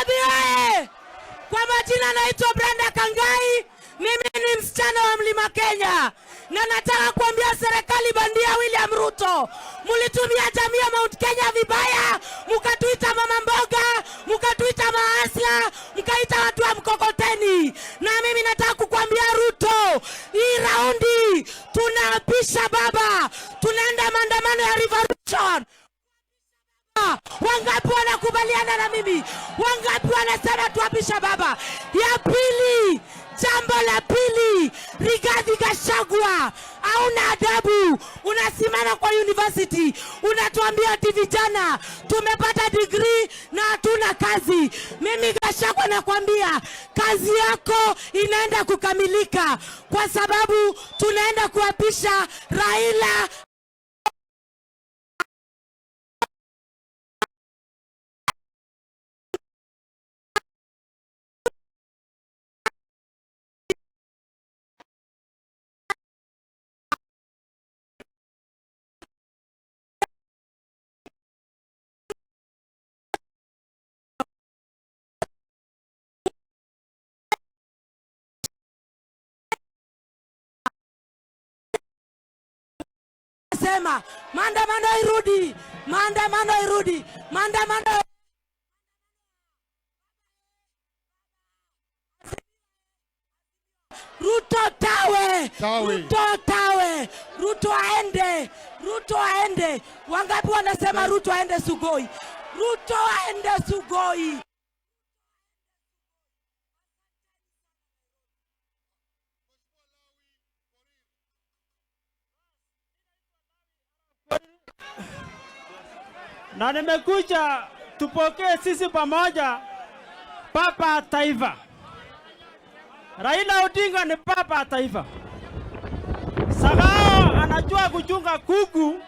Nairobi oye! Kwa majina naitwa Brenda Kangai, mimi ni msichana wa Mlima Kenya, na nataka kuambia serikali bandia William Ruto, mulitumia jamii ya Mount Kenya vibaya, mukatuita mama mboga, mukatuita mahustler, mkaita watu wa mkokoteni. Na mimi nataka kukwambia Ruto, hii raundi tunaapisha baba, tunaenda maandamano ya revolution. Wangapi wanakubaliana na mimi? Wangapi wanasema tuapisha baba? Ya pili, jambo la pili, Rigathi Gachagua, hauna adabu. Unasimama kwa university unatuambia ati vijana tumepata degree na hatuna kazi. Mimi Gachagua nakwambia kazi yako inaenda kukamilika, kwa sababu tunaenda kuapisha Raila. Sema maandamano irudi, maandamano irudi, maandamano. Ruto tawe, Tawe. Ruto tawe, Ruto aende, Ruto aende. Wangapi wanasema Ruto aende Sugoi? Ruto aende Sugoi. Na nimekuja tupokee sisi pamoja baba taifa. Raila Odinga ni baba taifa. Sagao anajua kuchunga kuku.